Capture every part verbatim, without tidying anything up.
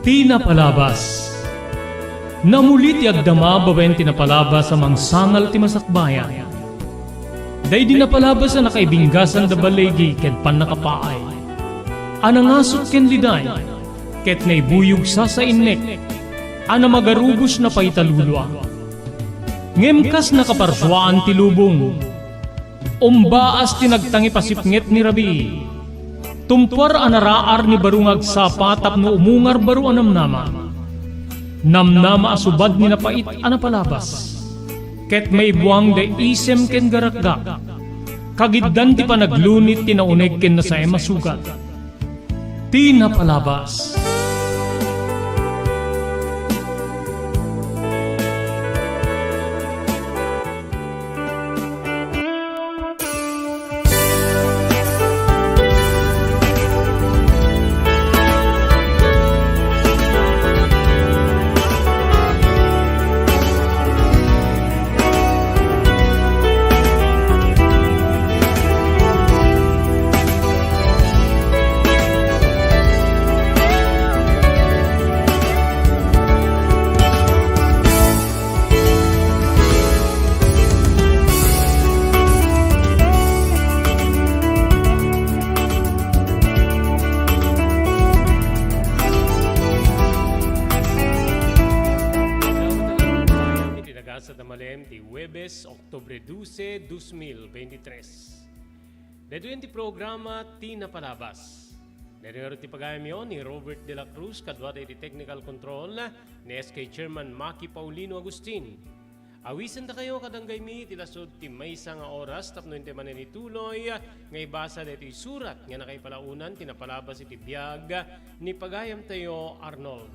Ti napalabas. Namuli ti agdama babaen ti napalabas a mangsangal ti masakbayan. Daydi napalabas a nakaibinggasan da baligi ken pannakapaay. A nangasut ken liday, ket naibuyog sasainnek, a namagarubos na paitalulua. Ngem kas nakaparsuaan ti lubong, umbaas ti nagtangipasipnget ni rabii. Tumpuar a naraar ni baro nga agsapa tapno umungar baro a namnama. Namnama a subad ni napait a napalabas. Ket maibuang da isem ken garakgak. Kagiddan ti panaglunit ti nauneg ken nasaem a sugat. Ti napalabas. Iti nagasat a malem ti Huwebes, Oktubre dose, dos mil beintitres. Daytoyen ti programa ti napalabas. Daytoy ngarud ti pagayamyo ni Robert de la Cruz kaduada iti technical control ni S K Chairman Maki Paulino Agustin. Awisendakayo kadanggaymi iti lasud ti maysa nga oras tapno intay manen ituloy nga ibasa daytoy surat nga nakaipalaonan ti napalabas iti biag ni pagayamtayo, Arnold.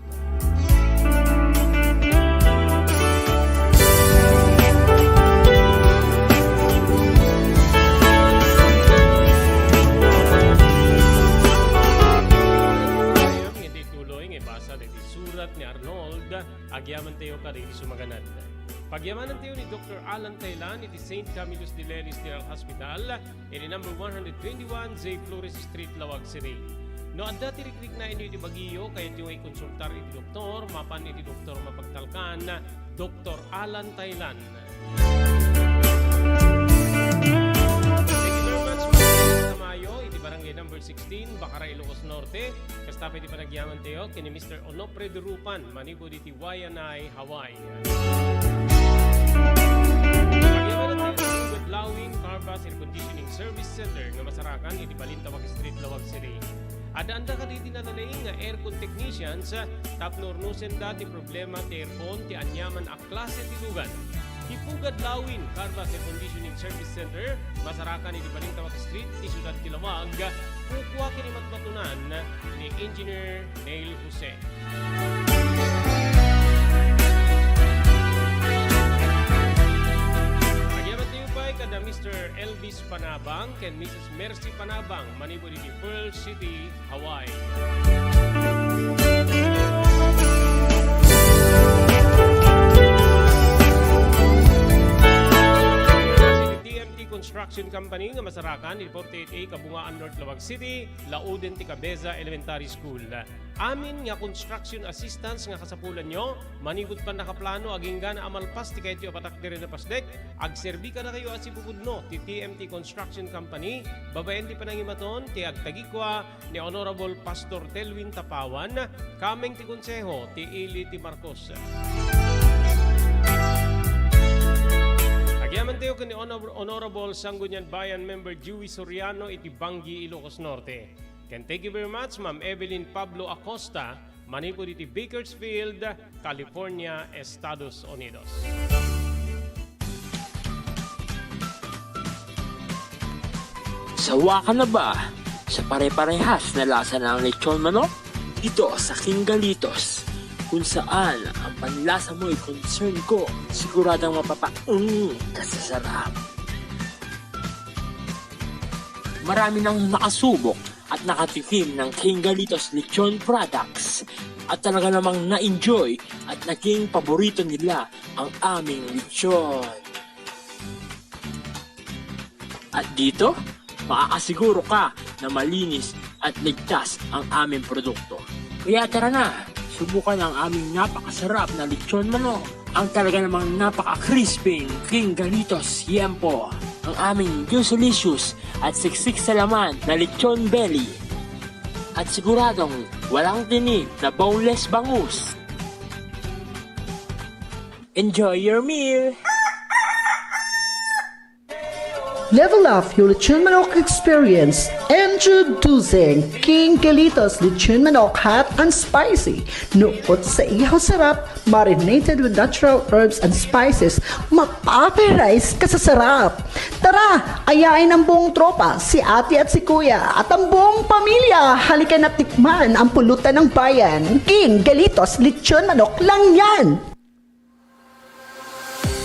Iti tuloy nga ibasa daytoy surat ni Arnold, agyamantayo kadagiti sumaganad. Pagyamanantayo ni Doktor Alan Taylan iti Saint Camillus de Lellis General Hospital, iti number one hundred twenty-one J Flores Street, Laoag City. No adda ti rikrikna inyo iti bagiyo, kayatyo nga ikonsultar iti doktor, mapan iti doktor mapagtalkan, Doktor Alan Taylan. Thank you very much, mga kamayo, iti Barangay Number sixteen, Bacara, Ilocos Norte. Kasta pay ti panagyamantayo ken ni Mister Onofre Durupan, manipud iti Waianae, Hawaii. Pagyamanantayo ti Pugad Lawin Carvas Air Conditioning Service Center nga masarakan iti Balintawak Street, Laoag City. Addaanda kadagiti nalalaing nga aircon technicians tapno urnosenda ti problema ti aircon ti aniaman a klase ti lugan. Ti Pugad Lawin Carvas Air Conditioning Service Center, masarakan iti Balintawak Street, ti siudad ti Laoag, kukua ken imatmatonan ni Engineer Neil Jose. Agyamantayo pay kada Mister Elvis Panabang ken Missus Mercy Panabang manipud iti Pearl City, Hawaii. Iti T M T Construction Company nga masarakan iti forty-eight A Kabungaan North, Laoag City, lauden ti Cabeza Elementary School. Amin nga construction assistance nga kasapulanyo, manipud pannakaplano agingga a malpas ti kayatyo a patakderen a pasdek, agserbi kadakayo a sipupudno ti T M T Construction Company, babaen ti panangimaton ti agtagikua ni Honorable Pastor Telwin Tapawan, kameng ti konseho ti Ili ti Marcos. Agyamantayo ken ni Honor-, Honorable Sangguniang Bayan Member Joey Soriano iti Bangui, Ilocos Norte. Ken thank you very much, Ma'am Evelyn Pablo Acosta, manipud iti Bakersfield, California, Estados Unidos. Sawa ka na ba sa pare-parehas na lasa ng lechon manok? Dito sa King Galitos, kung saan ang panlasa mo'y concern ko, siguradong mapapa-, mm, ka sa sarap. Marami nang nakasubok at nakatikim ng King Galitos Lechon Products at talaga namang na-enjoy at naging paborito nila ang aming lechon. At dito, makakasiguro ka na malinis at ligtas ang aming produkto. Kaya tara na, Subukan ang aming napakasarap na lechon manok. Ang talaga namang napaka-crispy, King Galitos Yempo. Ang aming juicylicious at siksik sa laman na lechon belly. At siguradong walang tinik na boneless bangus. Enjoy your meal! Level up your lechon manok experience. Introducing King Galitos Lechon Manok Hot and Spicy. Nuot sa ihaw sarap, marinated with natural herbs and spices, mapaparize ka sa sarap. Tara, ayain ang buong tropa, si ate at si kuya, at ang buong pamilya. Halika na tikman ang pulutan ng bayan. King Galitos Lechon Manok lang yan!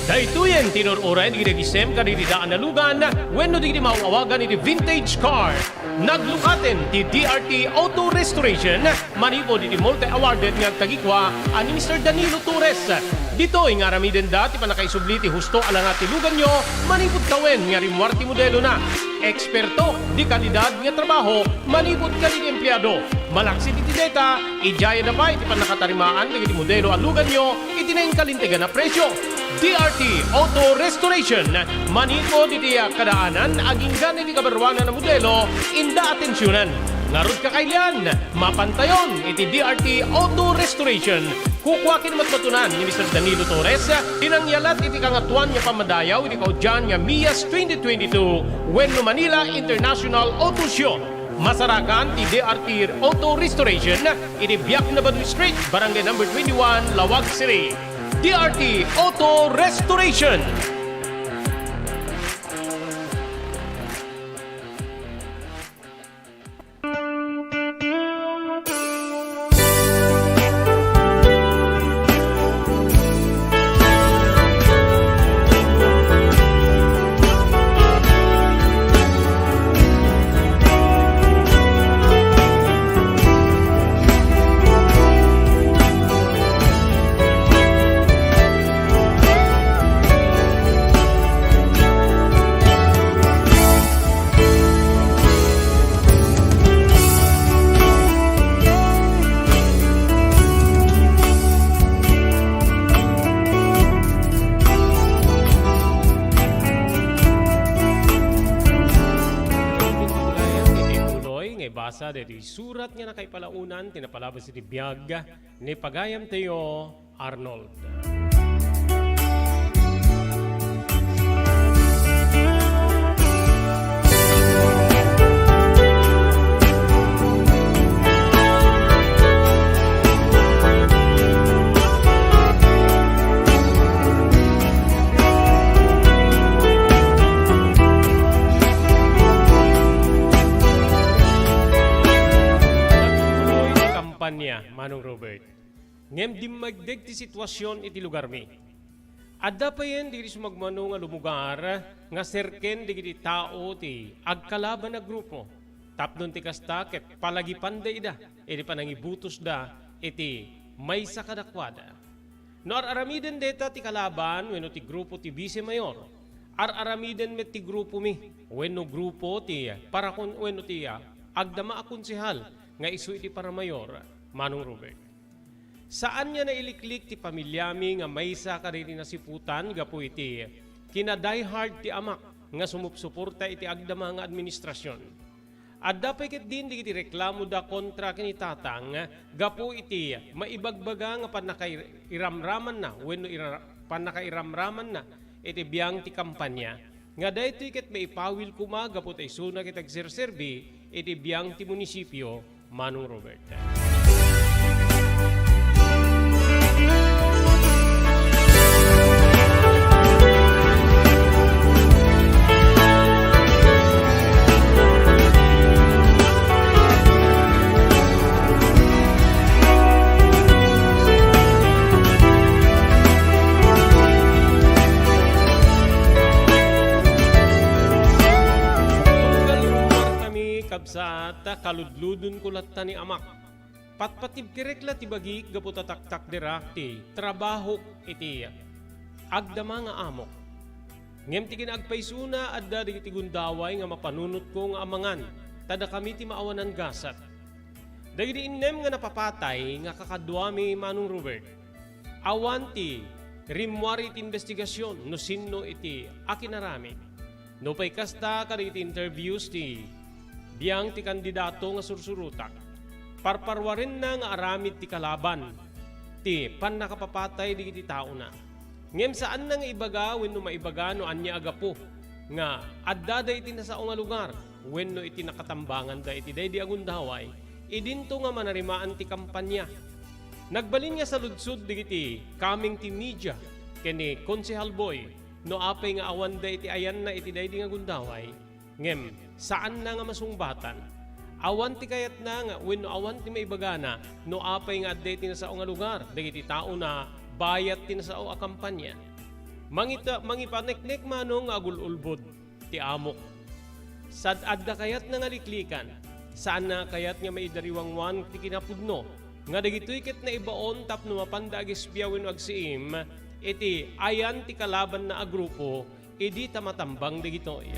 Daytoyen ti inur-uray dagiti nagisem kadagiti daan a lugan wenno dagiti maaw-awagan iti vintage car. Naglukaten ti D R T Auto Restoration manipud iti multi-awarded nga agtagikua a ni Mister Danilo Torres. Ditoy nga aramidenda ti pannakaisubli ti husto a langa ti luganyo manipud tawen nga rimmuar ti modelona. Eksperto di kalidad nga trabaho manipud kadagiti empleado. Malaksid iti deta, idiayada pay ti pannakatarimaan dagiti modelo a luganyo iti nainkalintegan a presio. D R T Auto Restoration, manipud iti kadaanan agingga iti kabaruanan a modelo, inda atensionan. Ngarud, kakailian, mapantayon iti D R T Auto Restoration. Kukua ken matmatunan ni Mister Danilo Torres ti nangyalat iti Kangatoan nga Pammadayaw iti kaudian nga MIAS twenty twenty-two wenno Manila International Auto Show. Masarakan ti D R T Auto Restoration iti Biak na Baduy Street, Barangay Number twenty-one, Laoag City. D R T Auto Restoration. Tuloy nga ibasa daytoy surat nga nakaipalaonan ti napalabas iti biag ni pagayamtayo, Arnold. Nagtuloy ti kampanya, Manong Robert. Ngem dimmagdeg ti situasion iti lugarmi. Adda payen dagiti sumagmamano nga lumugar nga serken dagiti tao ti agkalaban a grupo. Tapno ti kasta, ket palagipanda ida iti panangibutosda iti maysa kadakuada. No ar-aramiden dayta ti kalaban wenno ti grupo ti Vice Mayor, ar-aramiden met ti grupomi wenno grupo ti parakon-, wenno ti, ah, agdama a konsehal nga isu iti paramayor, Manong Robert. Saan nga nailiklik ti pamiliami nga maysa kadagiti nasiputan gapu iti kinadiehard ti amak nga sumupsuporta iti agdama nga administrasion. Adda pay ketdin dagiti reklamoda kontra ken ni Tatang gapu iti maibagbaga nga pannakairamramanna wenno ira-, pannakairamramanna iti biang ti kampanya, nga daytoy ket maipawil koma gapu ta isuna ket agserserbi iti biang ti munisipio, Manong Robert. Tunggal kami, kabsat, kaludludonko latta ni amak. Patpatibkerek la ti bagik gapu ta taktakderak ti trabahok iti agdama nga amok. Ngem ti kinaagpaysona, adda dagiti gundaway nga mapanunotko nga amangan, ta dakami ti maawanan gasat. Dagiti innem nga napapatay nga kakaduami, Manong Robert, awan ti rimmuar iti imbestigasion no sinno iti akinaramid. Nupay kasta, kadagiti interviews ti biang ti kandidato nga sursurotak, parparuarenna nga aramid ti kalaban ti pannakapapatay dagiti taona. Ngem saanna nga ibaga wenno maibaga no ania a gapu nga adda daydi nasao nga lugar wenno iti nakatambanganda iti daydi a gundaway idinto nga manarimaan ti kampanya. Nagbalin nga saludsod dagiti coming ti media ken ni Konsehal Boy no apay nga awanda iti ayanna iti daydi nga gundaway. Ngem saanna nga masungbatan. Awan ti kayatna nga wenno awan ti maibagana no apay nga adda iti nasao nga lugar dagiti taona bayat ti nasao a kampanya. Mangita-, mangipaneknek, Manong, nga agul-ulbod ti amok. Sad-, adda kayatna nga liklikan. Saanna nga kayat nga maidariwangwan ti kinapudno nga dagitoy ket naibaon tapno mapanda agespia wenno agsiim iti ayan ti kalabanna a grupo idi ta matambang dagitoy.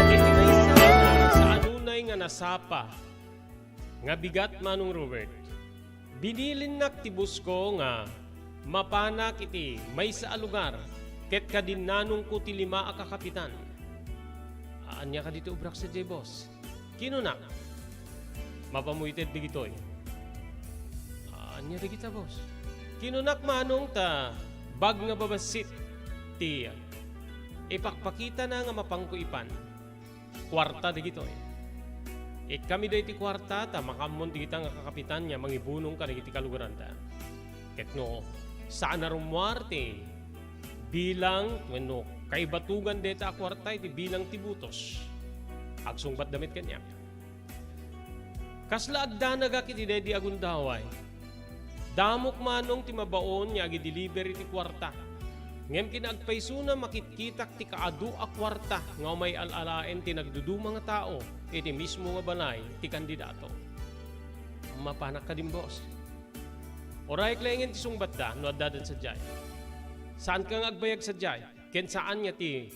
Iti maysa sa adunay nga nasapa nga bigat, Manong Robert, binilinnak ti boss ko nga mapanak iti maysa a lugar ket kadinnanongko ti lima a kakapitan. Ania kadi ti obrak sadiay, boss? Kinunak. Mapamuyted dagitoy. Ania dagita, boss? Kinunak, Manong, ta bag nga babassit ti ipakpakitana nga mapangko ipan. Kuarta dagitoy. Ikkami daytoy kuarta ta makaammon dagita nga kakapitan nga mangibunong kadagiti kalugaranda. Ket no saan a rummuar ti bilang wenno kaibatugan dayta a kuarta iti bilang ti butos, agsungbatda met kaniak. Kasla agdanagak iti daydi a gundaway. Damok, Manong, ti mabaon nga agideliver iti kuarta. Ngem kinaagpaysona, makitkitak ti kaadu a kuarta nga umay al-alaen ti nagduduma nga tao iti mismo nga balay ti kandidato. Mapanak kadin, boss? Uray laengen ti sungbatda no addadan sadiay. Saanka nga agbayag sadiay, ken saan nga ti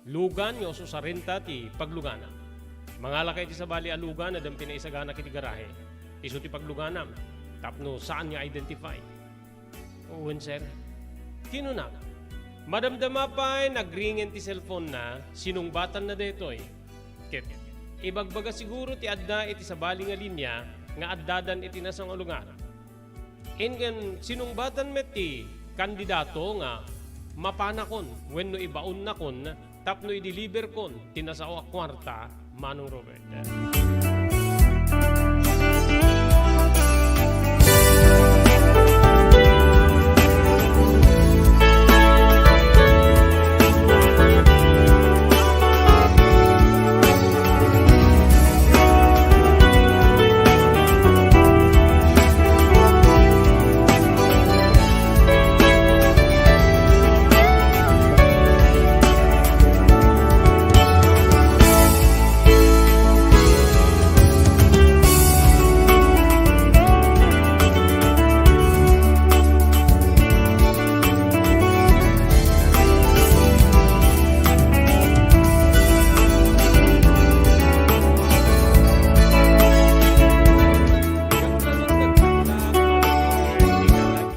lugan nga ususarenta ti pagluganam. Mangalaka iti sabali a lugan a dam pinaisaganak iti garahe. Isu ti pagluganam tapno saan nga identify. Wen, sir. Kinunak. Madamdama pay nagringen ti cellphone-na, sinungbatanna daytoy. Ket ibagbaga siguro ti adda iti sabali nga linia nga addadan iti nasao nga lugar. Inken sinungbatan met ti kandidato nga mapanakon wenno ibaonnakon tapno ideliverkon ti nasao a kuarta, Manong Robert.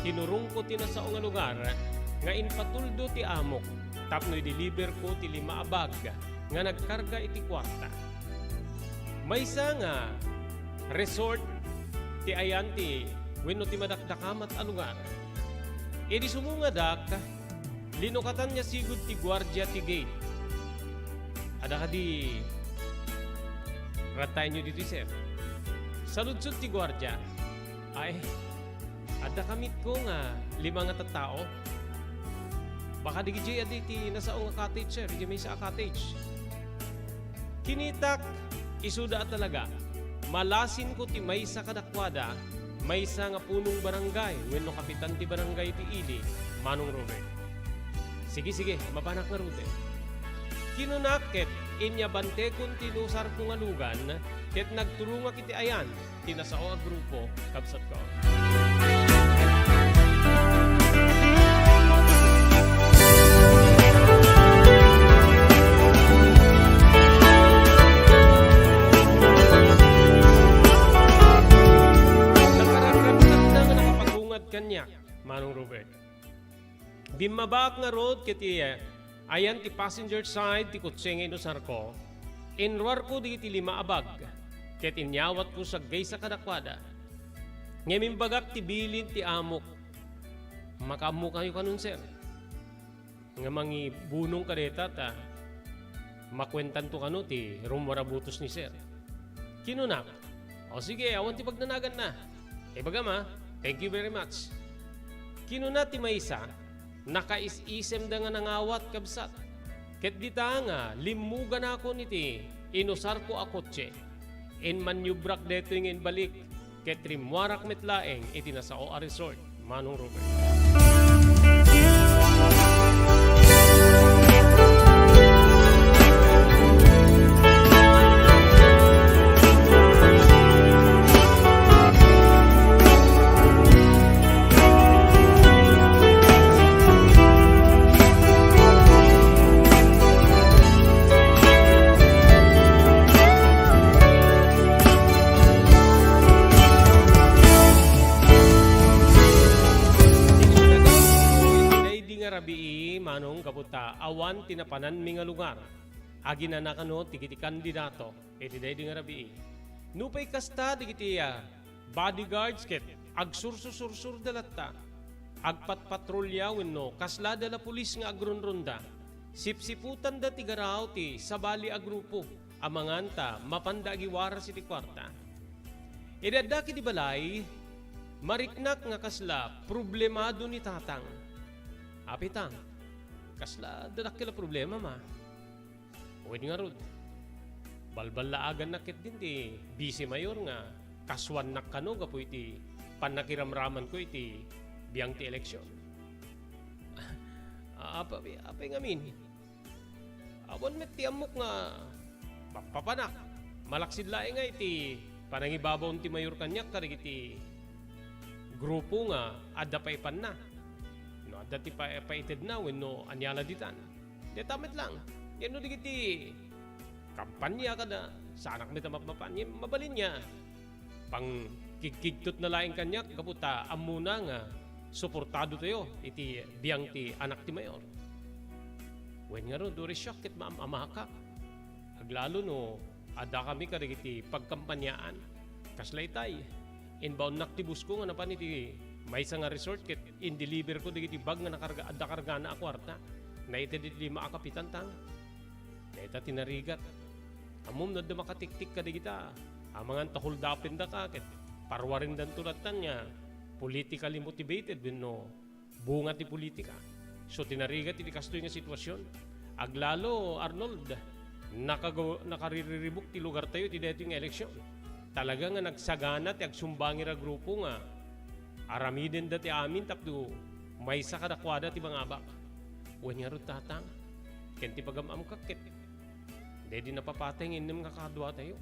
Kinurongko ti nasao nga lugar nga impatuldo ti amok tapno ideliverko ti lima a bag nga nagkarga iti kuarta. Maysa nga resort ti ayan ti wenno ti madakdakamat a lugar. Idi sumungadak, linukatanna sigud ti guardia ti gate. Adda kadi rattayenyo ditoy, sir? Saludsod ti guardia, ay, adda kamitko nga lima nga tattao. Baka digidiay adda iti nasao nga cottage, sir, iti maysa a cottage. Kinitak, isuda a talaga. Malasinko ti maysa kadakuada, maysa nga punong barangay wenno kapitan ti barangay ti ili, Manong Robert. Sige, sige, mapanak ngarud. Kinunak ket inyabantekon ti inusarko nga lugan, ket nagtulongak iti ayan ti nasao a grupo, kabsatko. Nakararagsak na nga nakapagungad kaniak, Manong Robert. Bimmabaak ngarud ket ti, eh, ayan ti passenger side ti kotse nga inusarko. Inruarko dagiti lima a bag, ket inyawatko saggaysa kadakuada. Ngem imbagak ti bilin ti amok. Makaammokayo kanon, sir, nga mangibunong kadayta ta makuentanto kano ti rummuar a butos ni sir. Kinunak, "O sige, awan ti pagnanaganna. Ibagam a, thank you very much." Kinuna ti maysa, "Nakaisisemda nga nangawat, kabsat. Ket dita nga limmuganakon iti inusarko a kotse. Inmaniobrak daytoy nga imbalik, ket rimmuarak met laeng iti nasao a resort." Manong Robert. Daydi nga rabii, Manong, gapu ta awan ti napananmi nga lugar. Aginana kano ti, ti kandidato iti daydi nga rabii. Nupay kasta, dagiti, ah, bodyguards ket agsursusursurda latta. Agpatpatrolya wenno kaslada la pulis nga agrunronda. Sipsiputanda ti garaw ti sabali a grupo amangan ta mapanda agiwaras iti kuarta. Idi adda ket iti balay, mariknak nga kasla problemado ni Tatang. Apay, Tang, kasla adda dakkel a problema, ma? Wen ngarud, balballaagannak ketdin ti Vice Mayor nga kasuannak kano gapu iti pannakiramramanko iti biang ti eleksion. Apay, apay ngamin? Awan met ti ammok nga mappapanak. Malaksid laeng nga iti panangibabawon ti mayor kaniak kadagiti grupo nga adda paipanna. No adda ti pa-, paitedna wenno ania la ditan. Dayta met lang. Ngem no dagiti kampanya kada, saanak met a mapmapan. Ngem mabalin nga pangkigkigtotna laeng kaniak gapu ta ammona nga suportadotayo iti biang ti anak ti mayor. Wen ngarud, no siak ket maam-amakak. Aglalo no addakami kadagiti pagkampanyaan. Kasla itay, inbaonnak ti busko nga napan iti maysa nga resort ket indeliverko dagiti bag nga nakarga, adda kargana a kuarta. Naited iti lima a kapitan, Tang. Dayta ti narigat. Ammom no adda makatiktik kadagita, amangan ta hold-upendaka ket parwarendanto lattan nga politically motivated wenno bunga ti politika. So, ti narigat iti kastoy nga sitwasyon. Aglalo, Arnold, nakagaw-, nakaririribuk ti lugartayo iti daytoy nga eleksyon. Talaga nga nagsagana ti agsumbangi ra grupo nga aramidenda ti amin tapno maysa kadakuada ti mangabak. Wen ngarud, Tatang, ken ti pagam-amkak ket daydi napapatay nga innem nga kaduatayo.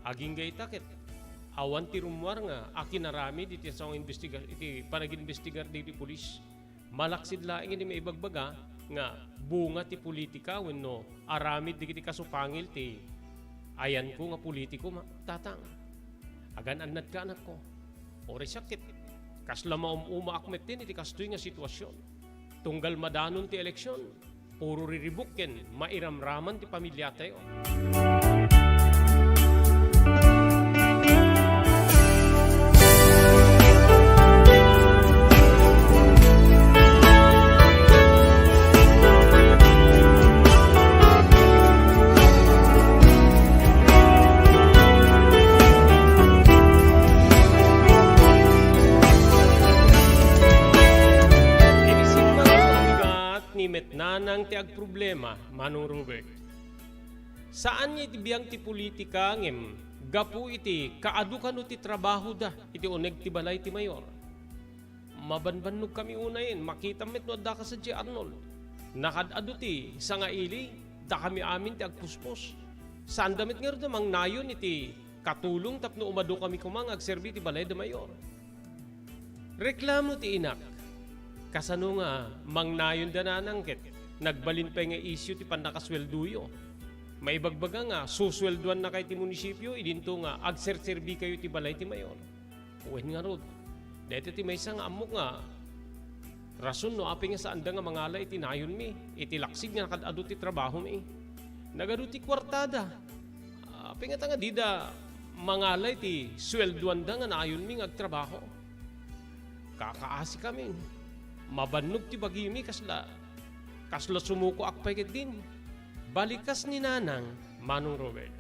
Agingga ita ket awan ti rummuar nga akinaramid iti sao nga imbestiga-, iti panagimbestigar dagiti pulis. Malaksid laeng idi maibagbaga nga bunga ti politika wenno aramid dagiti kasupangil ti ayanko nga politiko, ma-, Tatang. Agan-annadka, anakko. Uray sakit. Kasla maum-umaak metten iti kastoy nga sitwasyon. Tunggal madanon ti eleksyon, puro riribuk ken mairamraman ti pamiliatayo. Iti simmang nga bigat ni met nanang ti agproblema, Manong Robert. Saan nga iti biang ti politika ngem gapu iti kaadu kano ti trabahoda iti uneg ti balay ti mayor. Mabanbannogkami unayen, makitam met no addaka sadiay, Arnold. Nakaad-adu ti sangaili, dakami amin ti agpuspos. Saanda met ngarud a mangnayon iti katulong tapno umadukami koma nga agserbi iti balay da mayor. Reklamo ti inak. Kasano nga mangnayonda nanang ket nagbalin pay nga isyu ti pannakasueldoyo? Maibagbaga nga susueldoannakay ti munisipio idinto nga agserserbikayo iti balay ti mayor. Wen ngarud, dayta ti maysa nga ammok nga rason no apay nga saanda nga mangala iti nayonmi, iti laksig nga nakaad-adu ti trabahomi. Nagadu ti kuartada. Apay ngata nga dida mangala iti sueldoanda nga nayonmi nga agtrabaho? Kakaasikamin. Mabannog ti bagimi kasla, kasla sumukoak pay ketdin. Balikas ni Nanang, Manong Robert.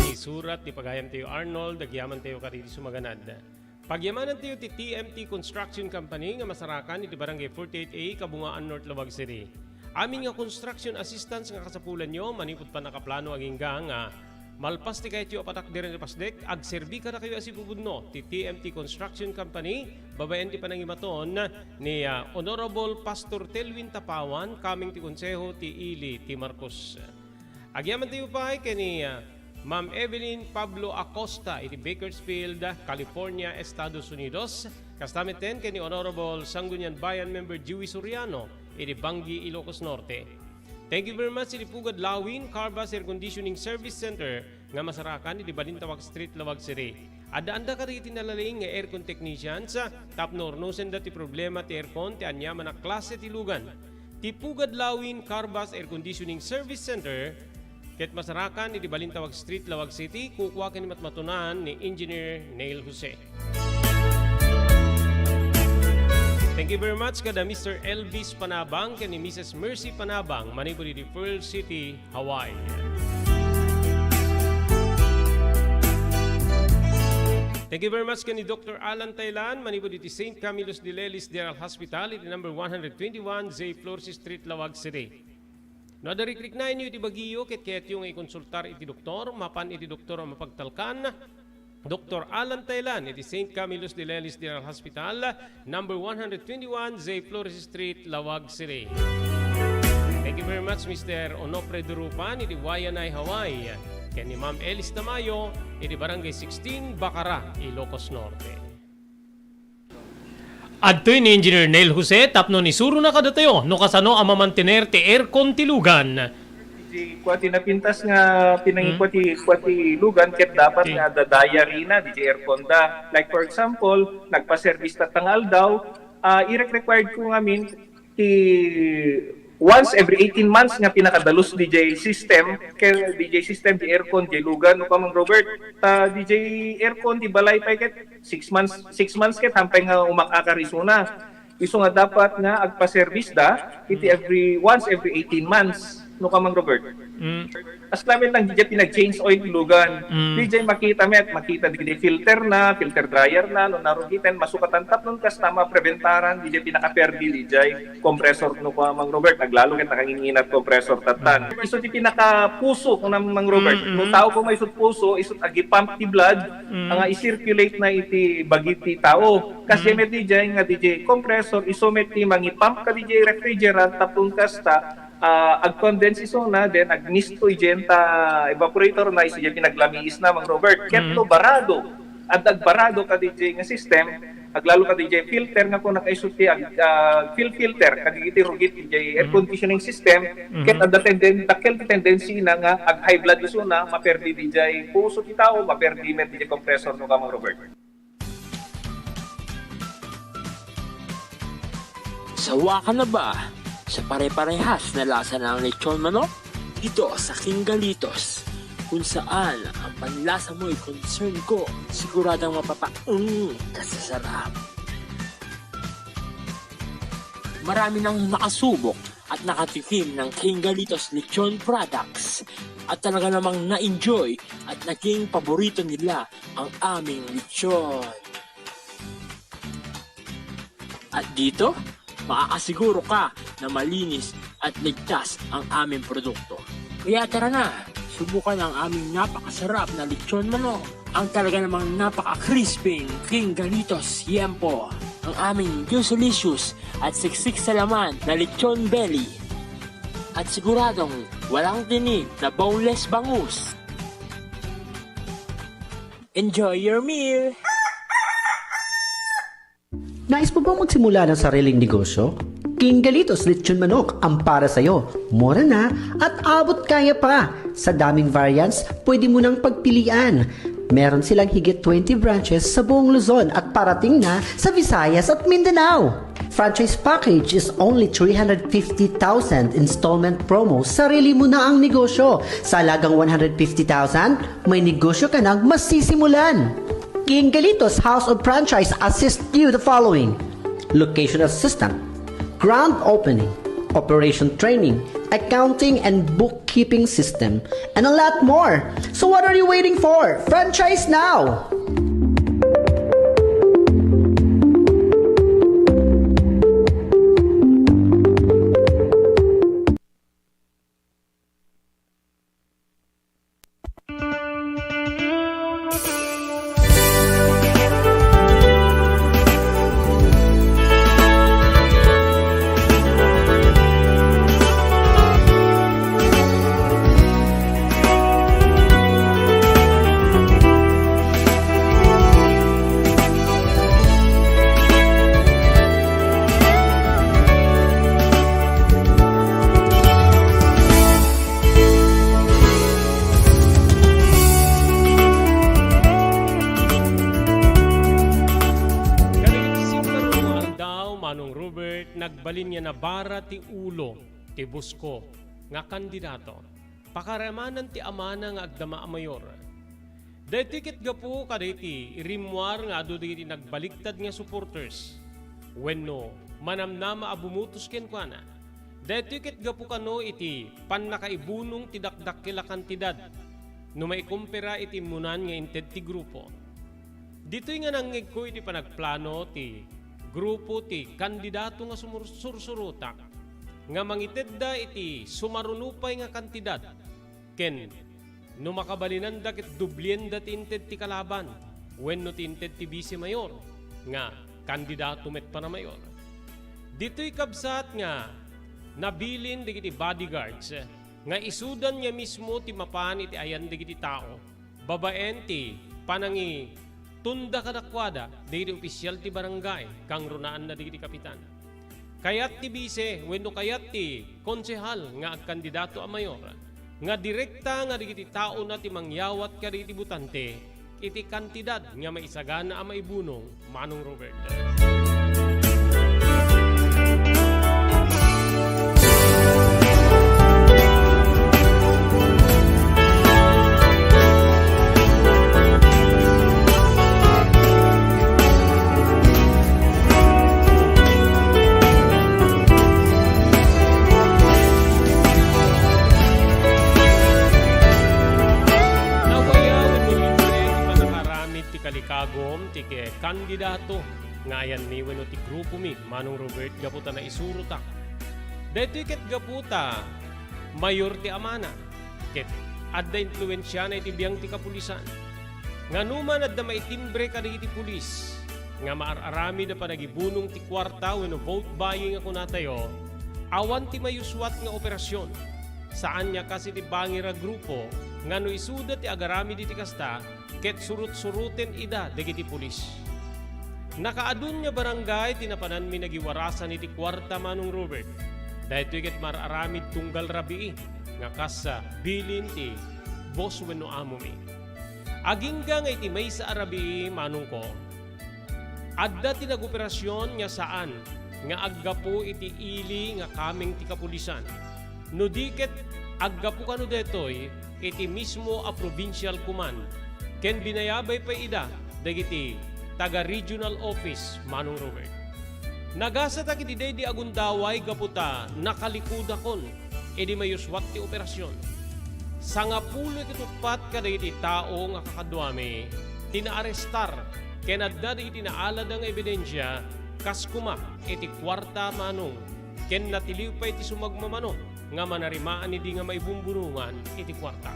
Isurat ti pagayamtayo, Arnold, agyamantayo kadagiti sumaganad. Pagyamanantayo ti T M T Construction Company nga masarakan iti Barangay forty-eight A, Kabungaan, North Laoag City. Amin nga construction assistance nga kasapulanyo manipud pannakaplano agingga nga malpas ti kayatyo a patakderen a pasdek, agserbi kadakayo a sipupudno ti T M T Construction Company, babaen ti panangimaton ni, ah, Honorable Pastor Telwin Tapawan, coming ti Konseho ti Ili ti Marcos. Agyamantayo pay ken ni, ah, Ma'am Evelyn Pablo Acosta iti Bakersfield, California, Estados Unidos. Kasta metten ken ni Honorable Sangguniang Bayan Member Joey Soriano iti Bangui, Ilocos Norte. Thank you very much iti Pugad Lawin Carvas Air Conditioning Service Center nga masarakan iti Balintawak Street, Laoag City. Addaanda kadagiti nalaing nga aircon technicians tapno urnosenda ti problema ti aircon ti aniaman a klase ti lugan. Ti Pugad Lawin Carvas Air Conditioning Service Center ket masarakan iti Balintawak Street, Laoag City, kukua ken ni matmatunan ni Engineer Neil Jose. Thank you very much kada Mister Elvis Panabang ken ni Missus Mercy Panabang manipud iti Pearl City, Hawaii. Thank you very much ken ni Doctor Alan Taylan manipud iti Saint Camillus de Lelis General Hospital iti number one hundred twenty-one J Flores Street, Laoag City. No adda rikriknaenyo iti bagiyo ket kayatyo nga ikonsultar iti doktor, mapan iti doktor a mapagtalkan, Doktor Alan Taylan iti Saint Camillus de Lelis General Hospital, number one hundred twenty-one J Flores Street, Laoag City. Thank you very much, Mister Onofre Durupan iti Waianae, Hawaii, ken ni Ma'am Elis Tamayo iti Barangay sixteen, Bacara, Ilocos Norte. Adtoy ni Engineer Neil Jose tapno isurona kadatayo no kasano a mamantener ti aircon ti lugan. Di kua ti napintas nga pinangikua ti, kua ti lugan ket dapat nga adda diary na diay aircon da. Like for example, nagpa-service tatta nga aldaw, ah, irek-required ko ngamin ti once every eighteen months nga pinakadalus diay system, ken diay system, diay aircon, diay lugan, no, Kamang Robert. Ta diay aircon, diay balay pay ket six months, six months ket hampay nga umak-akar isuna. Isu nga dapat nga agpa-service da iti every, once every eighteen months, no, Kamang Robert. Mm. As namin lang, diay pinag-change oil ti lugan. Mm. Diay makita met, makita diay filter na, filter dryer na, no, narugiten, masukatan tapno kasta mapreventaran diay pinakaperdi diay compressor, no, Kamang Robert, aglalo ket nakanginginat compressor tattan. Mm. Isu ti pinakapuso, kuna Mang Robert. Mm, mm. No tao koma isut puso, isut agi-pump ti blood, Mm. nga i-circulate na iti bagi ti tao. Kas Mm. met diay nga diay compressor, isu met ti mangi-pump kadiay refrigerant, tapno kasta, ah, ag-condense isuna, then agmisto idiay ta evaporator na, isu diay pinaglamiis na, Mang Robert. Ket Mm. no barado, adda agbarado kadiay nga system, aglalo kadiay filter nga kuna isu ti ag-, ah, fil-, filter, kadiay ti rugit diay air Mm. conditioning system, Mhm. ket adda tenden-, dakkel ti tendency na nga ag-high blood isuna, maperdi diay puso ti tao, maperdi met diay compressor, no, Kamang Robert. Sawa ka na ba sa pare-parehas na lasa ng lechon manok? Dito sa King Galitos, kung saan ang panlasa mo'y concern ko, siguradong mapapaung ka sa sarap. Marami nang nakasubok at nakatikim ng King Galitos Lechon Products at talaga namang na-enjoy at naging paborito nila ang aming lechon. At dito, makakasiguro ka na malinis at ligtas ang aming produkto. Kaya tara na, subukan ang aming napakasarap na lechon manok, ang talaga namang napaka-crispy King Galitos Yempo, ang aming juicylicious at siksik sa laman na lechon belly, at siguradong walang tinik na boneless bangus. Enjoy your meal! Nais mo bang magsimula ng sariling negosyo? King Galitos Lechon Manok ang para sa'yo. Mura na at abot kaya pa. Sa daming variants, pwede mo nang pagpilian. Meron silang higit twenty branches sa buong Luzon at parating na sa Visayas at Mindanao. Franchise package is only three hundred fifty thousand installment promo. Sarili mo na ang negosyo. Sa halagang one hundred fifty thousand, may negosyo ka nang masisimulan. King Galitos House of Franchise assist you the following: location assistant, grand opening, operation training, accounting and bookkeeping system, and a lot more. So what are you waiting for? Franchise now! Kadagiti singkaruno nga aldaw, Manong Robert, nagbalin nga nabara ti ulo ti busko nga kandidato. Pakaaramanan ti amana nga agdama a mayor. Daytoy ket gapu kadagiti rimmuar nga adu dagiti nagbaliktad nga supporters wenno manamnama a bumutos kenkuana. Daytoy ket gapu kano iti pannakaibunong ti dakdakkel a kantidad no maikumpara iti immunan nga inted ti grupo. Ditoy nga nangngegko iti panagplano ti grupo ti kandidato nga sumur-, sursurotak nga mangitedda iti sumaruno pay nga kantidad ken no makabalinanda ket doblienda ti inted ti kalaban wenno ti inted ti bise mayor nga kandidato met para mayor. Ditoy kabsat nga nabilin dagiti bodyguards nga isudan nga mismo ti mapan iti ayan dagiti tao babaen ti panangitunda kadakuada dagiti opisial ti barangay, kangrunaanna dagiti kapitan. Kayat ti bise wenno kayat ti konsehal nga agkandidato a mayor nga direkta nga dagiti taona ti mangyawat kadagiti botante iti kantidad nga maisagana a maibunong, Manong Robert. Nawayaw wenno libre ti panakaramid ti kalikagum ti ke-, kandidato nga ayanmi wenno ti grupomi, Manong Robert, gapu ta naisurotak. Daytoy ket gapu ta mayor ti amana, ket adda impluensiana iti biang ti kapulisan. Nga numan adda maitimbre kadagiti pulis nga maar-aramid a panagibunong ti kuarta wenno vote buying a kunatayo, awan ti mayuswat nga operasyon. Saan nga kas iti bangir a grupo nga no isuda ti agaramid iti kasta, ket surot-suroten ida dagiti pulis. Nakaadun nga barangay ti napananmi nagiwarasan iti kuarta, Manong Robert. Daytoy ket maar-aramid tunggal rabii nga kas, ah, bilin ti boss wenno amomi. Agingga nga iti maysa a rabii, manongko, adda ti nagoperasyon nga saan nga aggapu iti ili nga kameng ti kapulisan. No di ket aggapu kano daytoy iti mismo a provincial command ken binayabay pay ida dagiti taga regional office, Manong Robert. Nagasatak iti daydi a gundaway gapu ta nakalikudakon idi mayuswat ti operasion. Sangapulo ket uppat kadagiti tao nga kakaduami ti naarestar ken adda dagiti naalada nga ebidensia kas koma iti kuarta, Manong, ken natiliw pay ti sumagmamano nga manarimaan idi nga maibumbunongan iti kuarta.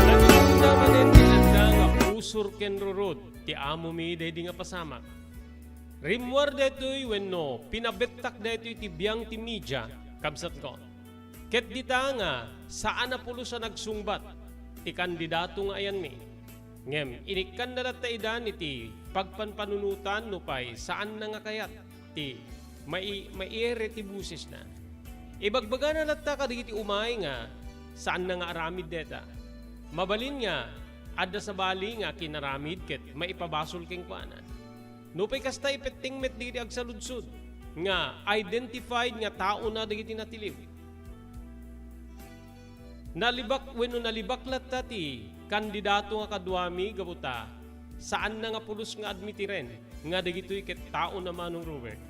Nagtugna manen ti aldaw nga usor ken rurod ti amomi daydi nga pasamak. Rimmuar daytoy wenno pinabettak daytoy ti biang ti media, kabsatko. Ket dita nga saan a pulos a nagsungbat ti kandidato nga ayanmi. Ngem inikkanna latta idan iti pagpanpanunotan nupay saanna nga kayat ti mai-, maiere ti bosesna. Ibagbagana latta kadagiti umay nga saanna nga aramid dayta. Mabalin nga adda sabali nga kinaramid ket maipabasol kenkuana. Nupay kasta, ipetting met dagiti agsaludsod nga identified nga taona dagiti natiliw. Nalibak wenno nalibak latta ti kandidato nga kaduami gapu ta saanna nga pulos nga admitiren nga dagitoy ket taona, Manong Robert.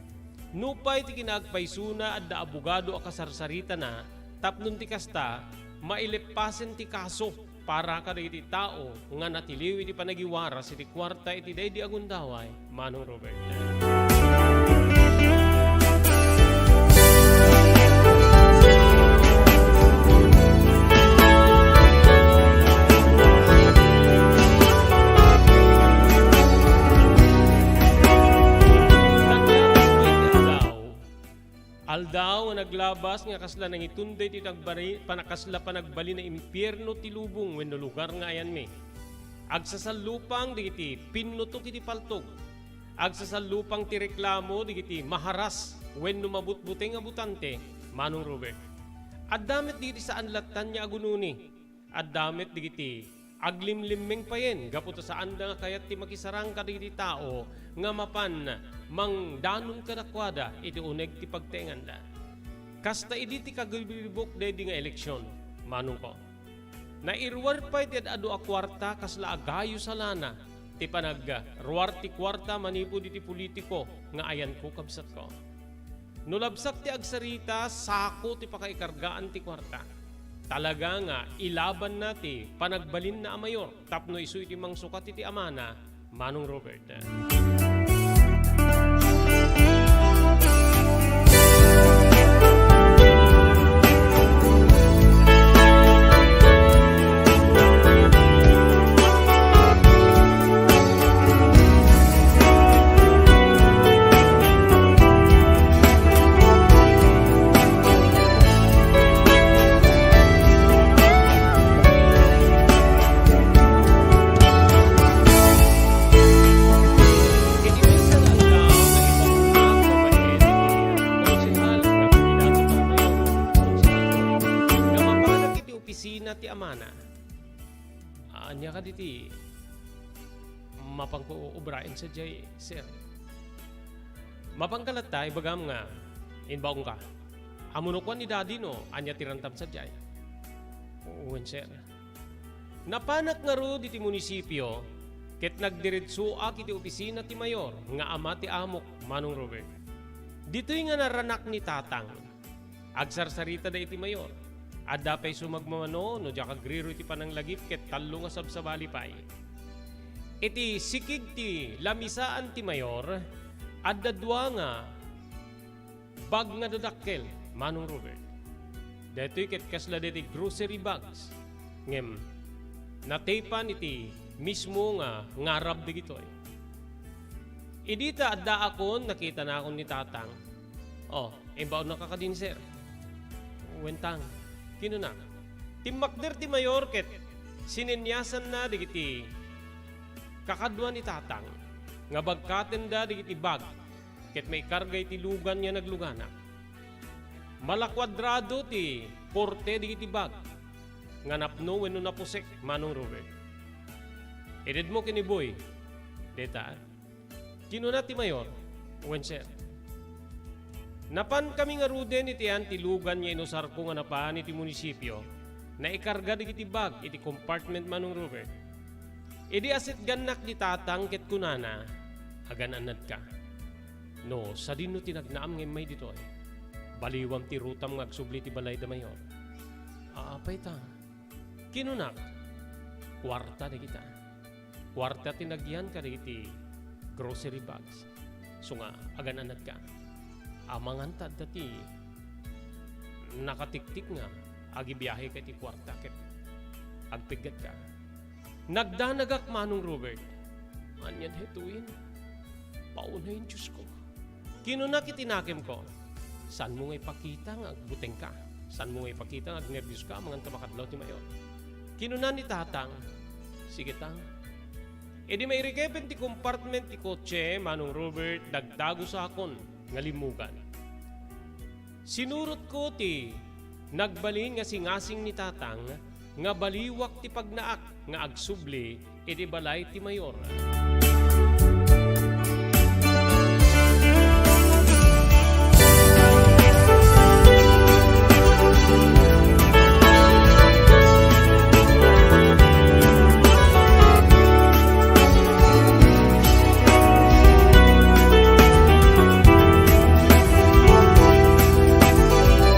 Nupay ti kinaagpaysona, adda abogado a kasarsaritana tapno ti kasta, maileppasen ti kaso para kadagiti tao nga natiliw iti panagiwaras iti kuarta iti daydi a gundaway, Manong Robert. Aldaw nga naglabas nga kasla nangitunday ti nagbari-, pana-, kasla panagbalin a impierno ti lubong wenno lugar nga ayanmi. Agsasallupang dagiti pinnutok iti paltog. Agsasallupang ti reklamo dagiti maharas wenno mabutbuteng a botante, Manong Robert. Adda met dagiti saan lattan nga agunoni. Adda met dagiti aglimlimmeng payen gapu ta saanda nga kayat ti makisarang kadagiti tao nga mapan mangdanon kadakuada iti uneg ti pagtaenganda. Kasta idi ti kagibgibok daydi nga eleksion, Manongko. Nairuar pay ti ad-adu a kuarta kasla agayos a lana ti panagruar ti kuarta manipud iti politiko nga ayanko, kabsatko. No labsak ti agsarita, sako ti pakaikargaan ti kuarta. Talaga nga ilabanna ti panagbalinna a mayor tapno isu iti mangsukat iti amana, Manong Robert. Opisina ti amana. Ah, ania kadi ti mapanko ubraen sadiay, sir? Mapanka latta, ibagam nga imbaonka. Ammono kuan ni Daddy no ania ti rantam sadiay. Wen, sir. Napanak ngarud iti munisipio ket nagdiretsoak iti opisina ti mayor nga ama ti amok, Manong Robert. Ditoy nga naranak ni Tatang. Agsarsaritada iti mayor. Adda pay sumagmamano no diak agriro iti pananglagip ket tallo nga sabsabali pay. Iti sikig ti lamisaan ti mayor, adda dua nga bag nga dadakkel, Manong Robert. Daytoy ket kasla daytoy grocery bags. Ngem, nataypan iti mismo nga ngarab dagitoy. Idi ta addaakon, nakitanakon ni Tatang. Oh, imbaonnaka kadin, sir? Wen, Tang, kinuna. Timmakder ti mayor ket sininyasanna dagiti kakadua ni Tatang nga bagkatenda dagiti bag ket maikarga iti lugan nga nagluganak. Malakuadrado ti porte dagiti bag nga napno wenno napusek, Manong Robert. Itedmo ken ni Boy dayta. Kinuna ti mayor, wen, sir. Napankami ngaruden iti ayan ti lugan nga inusarko nga napan iti munisipio. Naikarga dagiti bag iti compartment, Manong Robert. Idi asitgannak ni Tatang ket kunana, "Agan-annadka. No sadino ti nagnaam nga immay ditoy, baliwam ti rutam nga agsubli ti balay da Mayor." "Apay ta?" Kinunak, "Kuarta dagita. Kuarta ti nagyan kadagiti grocery bags. Isu nga agan-annadka. Amangan ta adda ti nakatiktik nga agibiaheka iti kuarta ket agpiggatka." Nagdanagak, Manong Robert. Ania daytoyen? Paunay, Diosko. Kinunak iti nakemko, "Saanmo nga ipakita nga agbutengka? Saanmo nga ipakita nga agnerbios ka amangan ta makadlaw ti Mayor?" Kinuna ni Tatang, "Sige, Tang." Idi mairikepen ti compartment ti kotse, Manong Robert, dagdagusakon nga limmugan. Sinurotko ti nagbalin nga singasing ni Tatang nga baliwak ti pagnaak nga agsubli iti balay ti Mayor.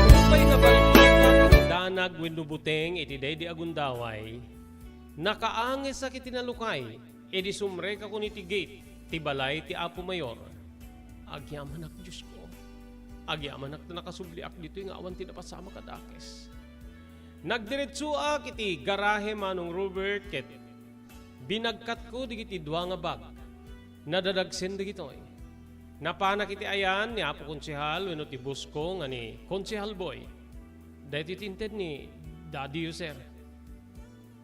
Nupay nabalbaliwak ti danag wenno buteng iti daydi a gundaway, nakaangesak iti nalukay, idi sumrekakon iti gate ti balay ti Apo Mayor. Agyamanak, Diosko. Agyamanak ta nakasubliak ditoy nga awan ti napasamak a dakes. Nagdiretsoak iti garahe, Manong Robert, ket binagkatko dagiti dua nga bag. Nadadagsen dagitoy. Napanak iti ayan ni Apo Konsehal wenno ti boss ko nga ni Konsehal Boy. "Daytoy ti inted ni Daddy yo, sir."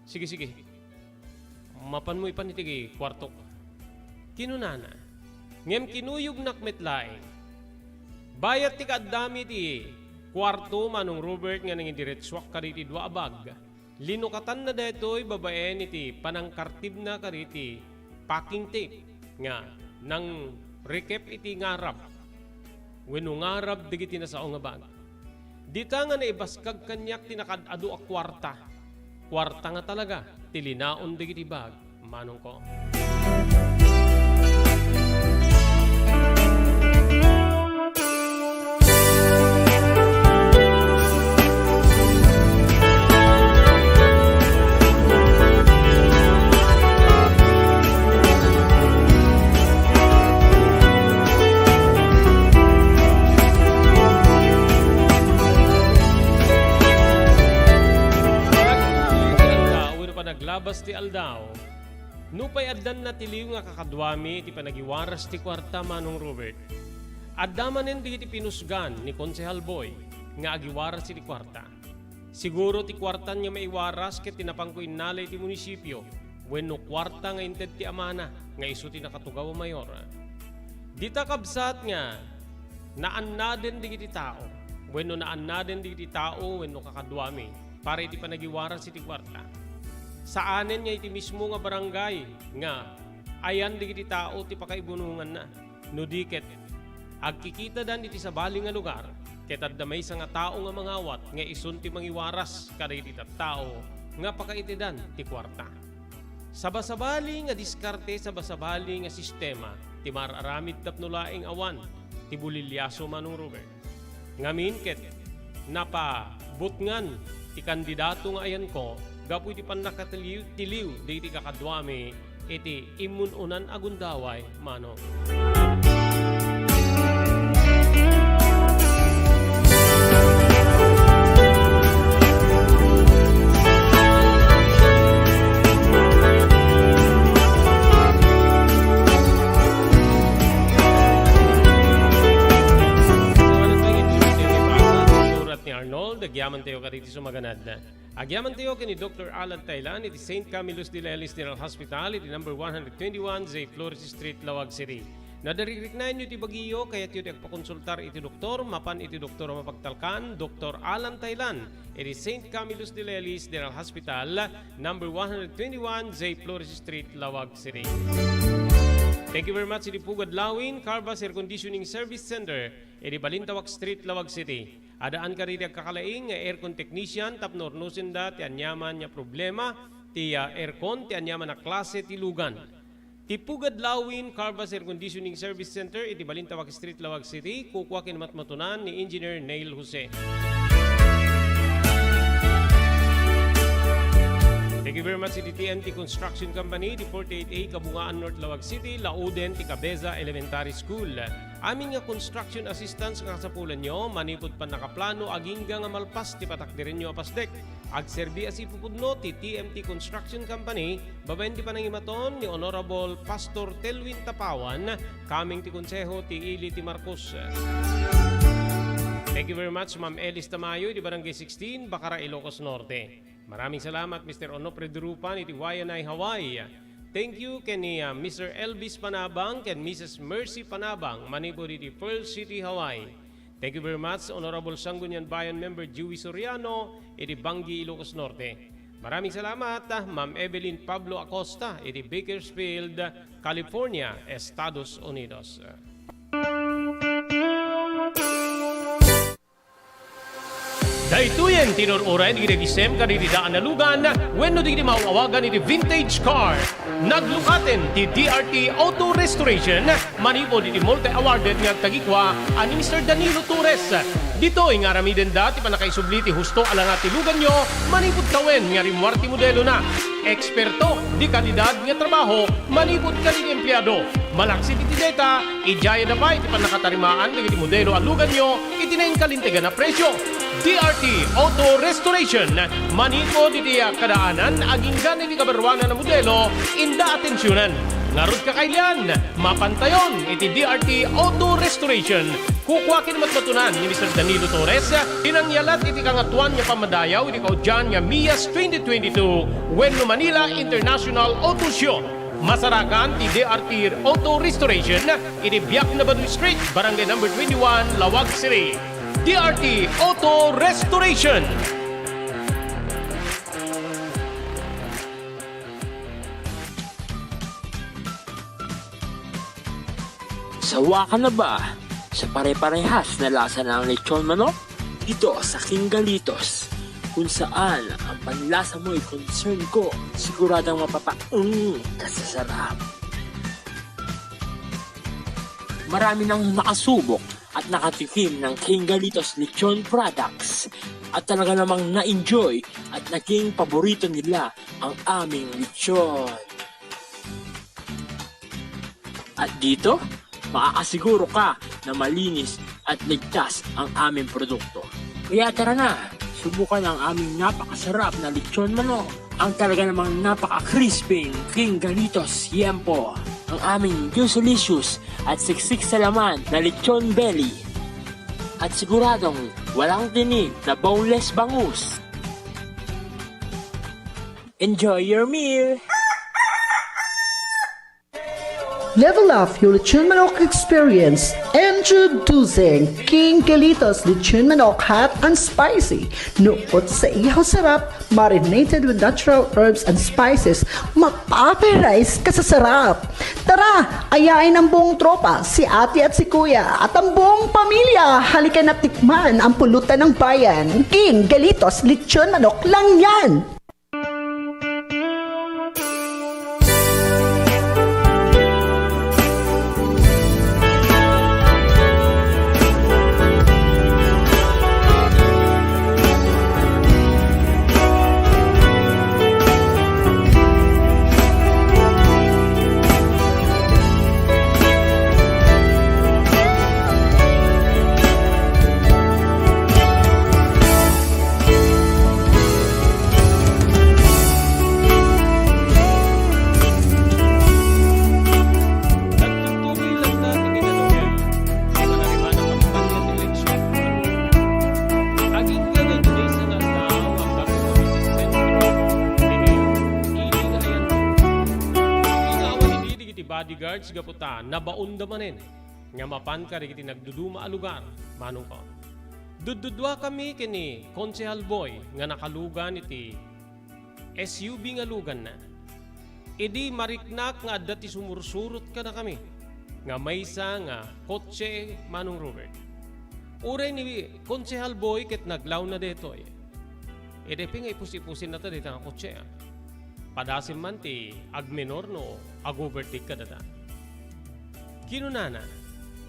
"Sige, sige. Mapanmo ipan iti kuartok," kinunana. Ngem kinuyognak met laeng. Bayat ti kaaddami iti kuarto, Manong Robert, nga nangidiretsuak kadagiti dua a bag. Linukatanna daytoy babaen iti panangkartibna kadagiti packing tape nga nangrekep iti ngarab wenno ngarab dagiti nasao nga bag. Dita nga naibaskag kaniak ti nakaad-adu a kuarta. Kuarta nga talaga ti linaon dagiti bag, manongko. Panaglabas ti aldaw, nupay addan natiliw nga kakaduami iti panagiwaras ti kuarta, Manong Robert, adda manen dagiti pinusgan ni Konsehal Boy nga agiwaras iti kuarta. Siguro ti kuartan nga maiwaras ket ti napanko innala iti munisipio wenno kuarta nga inted ti amana nga isu ti nakatugaw a mayor. Dita, kabsat, nga naannaden dagiti tao wenno naannaden dagiti tao wenno kakaduami para iti panagiwaras iti kuarta. Saanen nga iti mismo nga barangay nga ayan dagiti tao ti pakaibunonganna. No di ket, agkikitadan iti sabali nga lugar, ket adda maysa nga tao nga mangawat nga isun ti mangiwaras kadagiti tattao nga pakaitedan ti kuarta. Sabasabali nga diskarte, sabasabali nga sistema ti mar-aramid tapno laeng awan ti bulilyaso, Manong Robert. Ngamin ket, napabutngan ti kandidato nga ayanko gapu iti pannakatiliw-tiliw dagiti kakaduami iti immun-unan a gundaway, manong. Surat ni Arnold, agyamantayo kadagiti sumaganad. Agyamantayo ken ni Doktor Alan Taylan iti Saint Camillus de Lelis General Hospital iti number one hundred twenty-one J Flores Street, Laoag City. Nadarikdiknaenyo ti bagiyo, kayatyo ti agpakonsultar iti doktor, mapan iti doktor a mapagtalkan, Doktor Alan Taylan, iti Saint Camillus de Lelis General Hospital, number one hundred twenty-one J Flores Street, Laoag City. Thank you very much iti Pugad Lawin Carvas Air Conditioning Service Center iti Balintawak Street, Laoag City. Addaan kadi ti agkakalaing nga aircon technician tapno urnosenda ti aniaman nga problema ti, ah, aircon ti aniaman a klase ti lugan. Ti Pugad Lawin Carvas Air Conditioning Service Center iti Balintawak Street, Laoag City, kukua ken matmatunan ni Engineer Neil Jose. Thank you very much iti T M T Construction Company, di forty-eight A, Kabungaan North, Laoag City, lauden ti Cabeza Elementary School. Amin nga construction assistance nga kasapulanyo, manipud pannakaplano, agingga nga malpas ti patakderenyo a pasdek. Agserbi a sipupudno ti T M T Construction Company, babaen ti panangimaton ni Honorable Pastor Telwin Tapawan, kameng ti Konseho ti Ili ti Marcos. Thank you very much, Ma'am Elis Tamayo, di Barangay sixteen, Bacara, Ilocos Norte. Maraming salamat, Mister Onofre Durupan, iti Waianae, Hawaii. Thank you ken ni, ah, Mister Elvis Panabang ken Missus Mercy Panabang, manipud iti Pearl City, Hawaii. Thank you very much, Honorable Sangguniang Bayan Member Joey Soriano, iti Bangui, Ilocos Norte. Maraming salamat, ah, Ma'am Evelyn Pablo Acosta, iti Bakersfield, California, Estados Unidos. Daytoyen ti inur-uray dagiti agisem kadagiti daan a lugan wenno dagiti maaw-awagan iti vintage car. Naglukaten ti D R T Auto Restoration manipud iti multi-awarded nga agtagikua a ni Mister Danilo Torres. Ditoy nga aramidenda ti pannakaisubli ti husto a langa ti luganyo manipud tawen nga rimmuar ti modelona. Eksperto, de kalidad nga trabaho manipud kadagiti empleado. Malaksid iti deta, idiayada pay ti pannakatarimaan dagiti modelo a luganyo iti nainkalintegan a presio. D R T Auto Restoration, manipud iti kadaanan agingga iti kabaruanan a modelo, inda atensionan. Ngarud, kakailian, mapantayon iti D R T Auto Restoration. Kukua ken matmatunan ni Mister Danilo Torres, ti nangyalat iti Kangatoan nga Pammadayaw iti kaudian nga Mias twenty twenty-two wenno Manila International Auto Show. Masarakan ti D R T Auto Restoration iti Biak na Baduy Street, Barangay Number twenty-one, Laoag City. D R T Auto Restoration. Sawa ka na ba sa pare-parehas na lasa ng lechon manok? Dito sa King Galitos, kung saan ang panlasa mo'y concern ko, siguradong mapapaung ka sa sarap. Marami nang nakasubok at nakatikim ng King Galitos Lechon Products at talaga namang na-enjoy at naging paborito nila ang aming lechon. At dito, makakasiguro ka na malinis at ligtas ang aming produkto. Kaya tara na, subukan ang aming napakasarap na lechon manok, ang talaga namang napaka-crispy King Galitos Yempo, ang aming juicylicious at siksik sa laman na lechon belly, at siguradong walang tinik na boneless bangus. Enjoy your meal! Level up your lechon manok experience. Introducing King Galitos Lechon Manok Hot and Spicy. Nukot sa ihaw sarap, marinated with natural herbs and spices. Mapaparay ka sa sarap. Tara, ayain ang buong tropa, si ate at si kuya, at ang buong pamilya. Halika na tikman ang pulutan ng bayan. King Galitos Lechon Manok lang yan. Nagtutuloy lang dati kay Daniel, sa panariban ng kampanya ng eleksyon. Aging ganun, may sanang tao ang kapatid sa sentro. Ini, ini na yan. Inawan ni Didi iti bodyguards, gapu ta, nabaonda manen nga mapan kadagiti nagduduma a lugar, manong ko. Dudduduakami ken ni Konsehal Boy nga nakalugan iti S U V nga luganna. Idi mariknak nga adda ti sumursurot kadakami, nga maysa nga kotse, Manong Robert. Uray ni Konsehal Boy ket naglawna daytoy. Idi pay nga ipus-ipusinnata dayta nga kotse, a. Padasem man ti agmenor no ag-overtake kadata. Kinunana,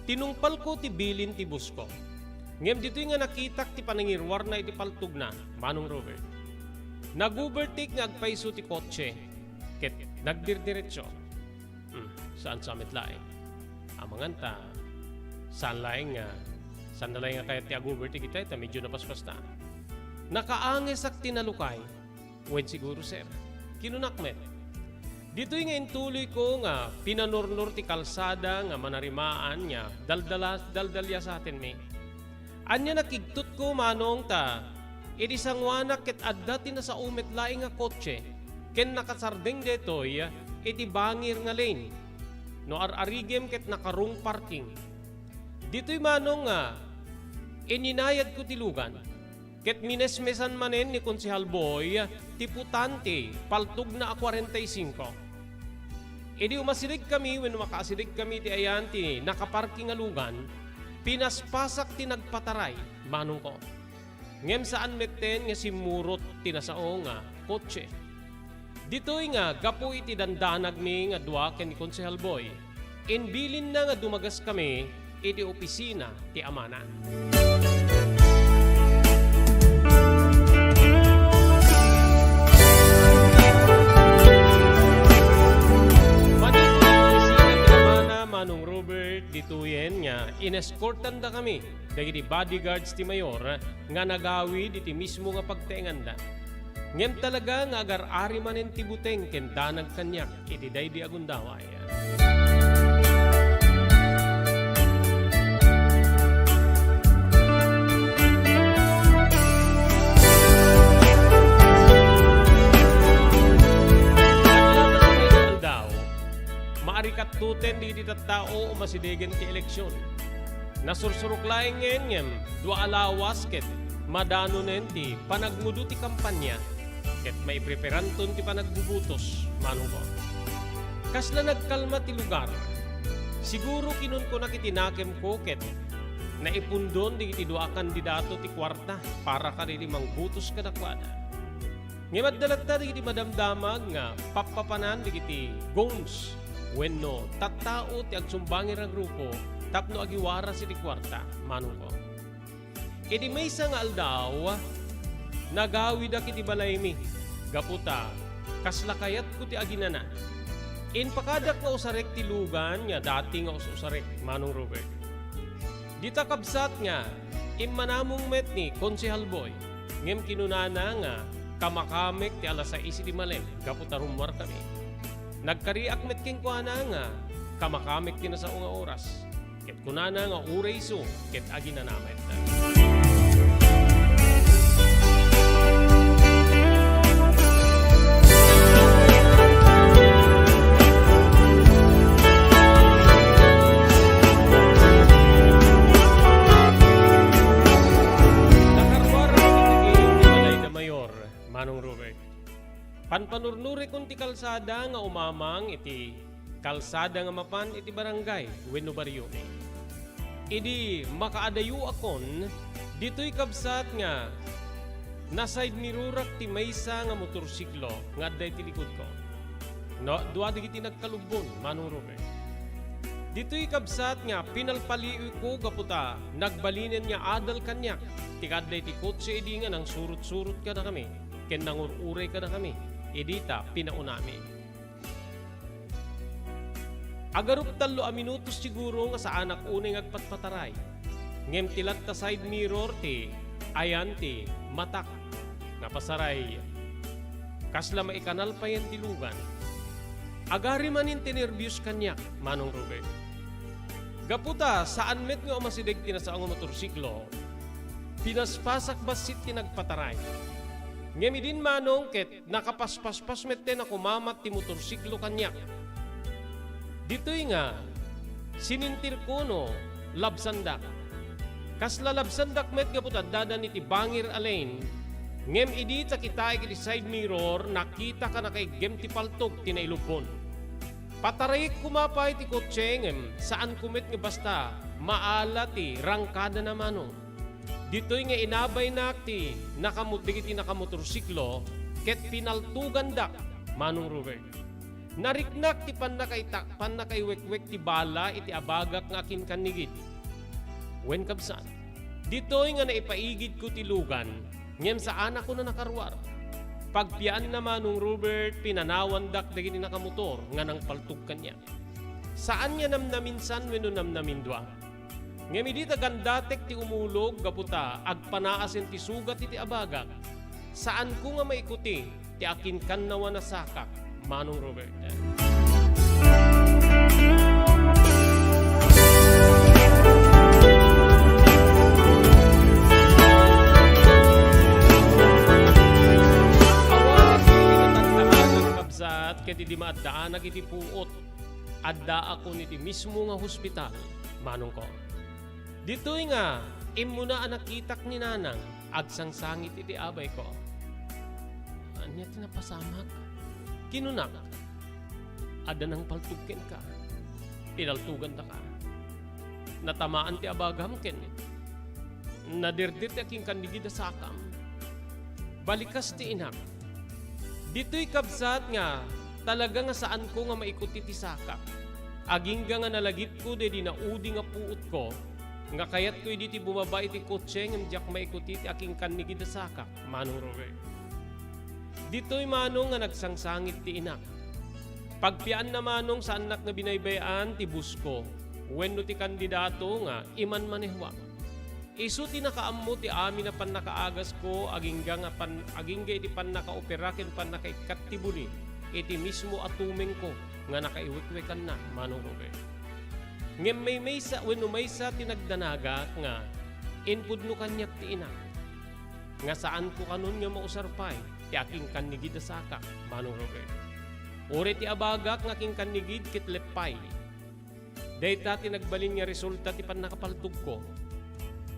"Tinungpalko ti bilin ti busko. Ngem ditoy nga nakitak ti panangiruarna iti paltogna, Manong Robert. Nag-overtake nga agpayso ti kotse, ket nagdirdiretso." Hmm, saan sa met laeng. Amangan ta, saan laeng nga, saan na laeng nga kayat ti ag-overtake itay, ta medyo napaspasta. Nakaangesak ti nalukay. Wen siguro, sir. Kinunak met. Ditoy nga intuloyko nga pinanurnor ti kalsada nga manarimaan nga daldala-, daldaliasatenmi. Ania nakigtutko, Manong, ta idi sanguanak ket adda ti nasao met laeng nga kotse ken nakasardeng daytoy iti bangir nga lane. No ar-arigem ket naka-wrong parking. Ditoy, Manong, nga ininayadko ti lugan. Ket minesmesan manen ni Konsehal Boy ti putan ti paltogna a kuarenta y singko. Idi umasidegkami wenno makaasidegkami ti ayan ti nakaparking a lugan, pinaspasak ti nagpataray, Manongko. Ngem saan metten nga simmurot ti nasao nga kotse. Ditoy nga gapu iti dandanagmi nga dua ken ni Konsehal Boy, imbilinna nga dumagaskami iti opisina ti amana. Manipud iti opisina ti amana, Manong Robert, ditoyen nga ineskortandakami dagiti bodyguards ti mayor nga nagawid iti mismo nga pagtaenganda. Ngem talaga nga agar-ari manen ti buteng ken danag kaniak iti daydi a gundaway. Aldaw, maarikattuten dagiti tattao umasidegen ti eleksion. Nasursurok laengen ngem dua a lawas ket madanonen ti panagmudo ti kampania ket maipreparanton ti panagbubutos, Manongko. Kasla nagkalma ti lugar. Siguro kinunkunak iti nakemko ket naipundon dagiti dua a kandidato ti kuarta para kadagiti mangbutos kadakuada. Ngem adda latta dagiti madamdamag nga pappapanan dagiti goons wenno tattao ti agsumbangir a grupo tapno agiwaras iti kuarta, Manongko. Iti maysa nga aldaw, nagawidak iti balaymi gapu ta kasla kayatko ti aginana. Impakadak nga usarek ti lugan nga dati nga us-usarek, Manong Robert. Dita kabsat nga immanamong met ni Konsehal Boy, ngem kinunana nga kamakamek ti alas sais iti malem gapu ta rummuarkami. Nagkariak met kenkuana nga kamakamek ti nasao nga oras, ket kunana nga uray isu ket aginana met. Nakaruar iti Mayor, Manong Robert. Panpanurnurekon ti kalsada nga umamang iti kalsada nga mapan iti barangay wenno bariomi. Idi makaadayuakon, ditoy kabsat nga na-side mirrorak ti maysa nga motorsiklo nga adda iti likudko. No, dua dagiti nagkalubbon, Manong Robert. Ditoy kabsat nga pinalpalioyko gapu ta nagbalinen nga adal kaniak ti kaadda iti kotse idi nga nangsurot-surot kadakami ken nangur-uray kadakami idi ta pinaunami. Agarup tallo a minutos siguro nga saanak unay nga agpatpataray. Ngem ti latta side mirror ti ayan ti matak nga pasaray. Kasla maikanal payen ti lugan. Agari manen ti nerbios kaniak, Manong Robert. Gapu ta saan met nga umasideg ti nasao nga motorsiklo, pinaspasak bassit ti nagpataray. Ngem idin, Manong, ket nakapaspaspas metten a kumamat ti motorsiklo kaniak. Ditoy nga, sinintirko no labsandak. Kasla labsandak met gapu ta addadan iti bangir a lane, Ngem idi ta kitaek iti side mirror, nakitak a nakaiggem ti paltog ti nailubbon. Patarayek koma pay ti kotse, ngem saanko met nga basta maala ti rangkadana, Manong. Ditoy nga inabaynak ti nakamot-, dagiti nakamotorsiklo ket pinaltugandak, Manong Robert. Nariknak ti pannakaita-, pannakaiwekwek ti bala iti abagak nga akinkannigid. Wen, kabsat, ditoy nga naipaigidko ti lugan, ngem saanakon a nakaruar. Pagpianna, Manong Robert, pinanawandak dagiti nakamotor nga nangpaltog kaniak. Saan nga namnaminsan wenno namnamindua. Ngem idi ta gandatek ti umulog gapu ta agpanaasen ti sugat iti abagak, saanko nga maikuti ti akinkannawan a sakak, Manong Robert. Awan ti kinatandaanan, kabsat, ket idi maaddaanak iti puot, addaakon iti mismo nga hospital, Manongko. Ditoy nga, immuna a nakitak ni Nanang, agsangsangit iti abayko. "Ania ti napasamak?" kinunak. "Adda nangpaltog kenka. Pinaltogandaka. Natamaan ti abagam ken nadirdir ti akinkannigid a sakam." Balikas ti inak. Ditoy, kabsat, nga talaga nga saanko nga maikuti ti sakak. Agingga nga nalagipko daydi naudi nga puotko, nga kayatko idi ti bumaba iti kotse ngem diak maikuti ti akinkannigid a sakak, Manong Robert. Ditoy, Manong, nga nagsangsangit ti inak. Pagpianna, Manong, saannak nga binaybay-an ti busko wenno ti kandidato nga imanmanehwak. Isu ti nakaammo ti amin a pannakaagasko, agingga nga pan-, agingga iti pannakaopera ken pannakaikkat ti buli iti mismo a tumengko nga nakaiwekwekanna, Manong Robert. Ngem maymaysa wenno maysa ti nagdanagak nga impudno kaniak ti inak, nga saanko kanon nga mausar pay ti akinkannigid a sakak, Manong Robert. Uray ti abagak nga akinkannigid ket leppay. Dayta ti nagbalin nga resulta ti pannakapaltogko.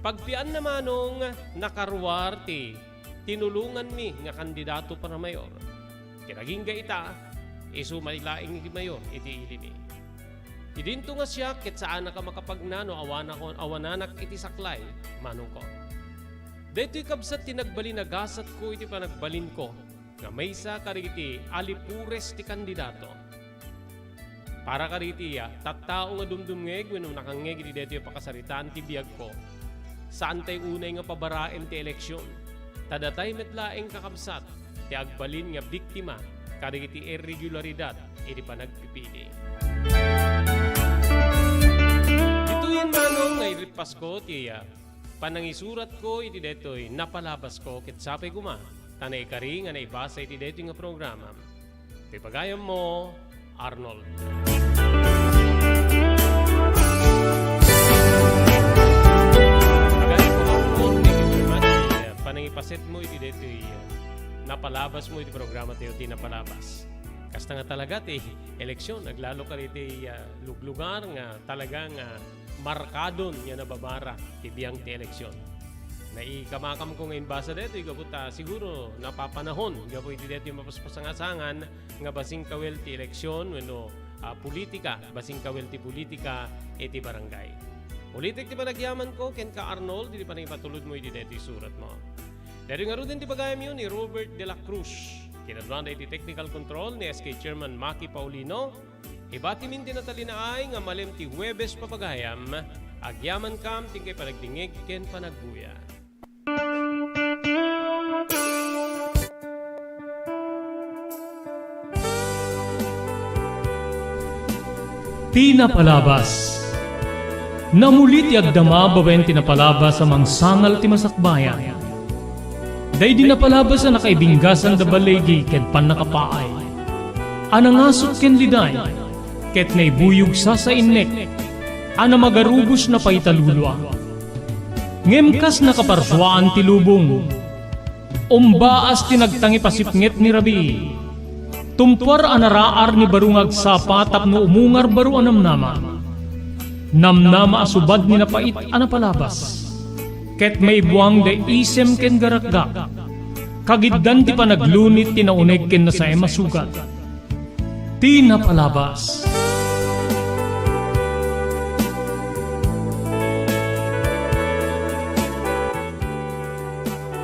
Pagpianna, Manong, nakaruar ti tinulonganmi nga kandidato para mayor. Ket agingga ita, isu met laeng ti mayor iti ilimi. Idinto nga siak ket saanak a makapagna no awanakon, awananak iti saklay, Manongko. Daytoy, kabsat, ti nagbalin a gasatko iti panagbalinko nga maysa kadagiti alipores ti kandidato. Para kadagiti, ah, tattao nga dumdumngeg wenno nakangngeg iti daytoy a pakasaritaan ti biagko, saantay unay nga pabaraen ti eleksion. Ta datay met laeng, kakabsat, ti agbalin nga biktima kadagiti irregularidad iti panagpipili. Ditoyen, Manong, nga irippasko ti, ah, panangisuratko iti daytoy napalabasko ket sapay koma ta naikari nga naibasa iti daytoy nga programa. Ti pagayammo, Arnold. Pagayammo, Arnold, thank you very much. Eh, panangipasetmo iti daytoy, eh, napalabasmo iti programa tayo, ti napalabas. Kasta nga talaga ti eleksion, aglalo kadagiti, ah, luglugar nga talaga nga markadon nga nababara ti biang ti eleksion. Naikamakamko nga imbasa daytoy gapu ta siguro napapanahon gapu iti daytoy mapaspasangasangan nga basing kawil ti eleksion wenno, ah, politika, basing kawil ti politika iti barangay. Ulitek ti panagyamanko kenka, Arnold, iti panangipatulodmo iti daytoy suratmo. Daytoy ngaruden ti pagayamyo ni Robert de la Cruz. Kinadwanda iti technical control ni S K Chairman Maki Paulino. Ibatimin ti natalinaay nga malem ti Huwebes, papagayam, agyamankam ti inkay panagdingngeg ken panagbuya. Ti napalabas. Namuli ti agdama babaen ti napalabas a mangsangal ti masakbayan. Daydi napalabas a nakaibinggasan da baligi ken pannakapaay, a nangasut ken liday, ket naibuyog sasainnek, a namagarubos napaitalulua. Ngem kas nakaparsuaan ti lubong, umbaas ti nagtangipasipnget ni rabii. Tumpuar a naraar ni baro nga agsapa tapno umungar baro a namnama. Namnama a subad ni napait a napalabas. Ket maibuang da isem ken garakgak. Kagiddan ti panaglunit ti nauneg ken nasaem a sugat. Ti napalabas,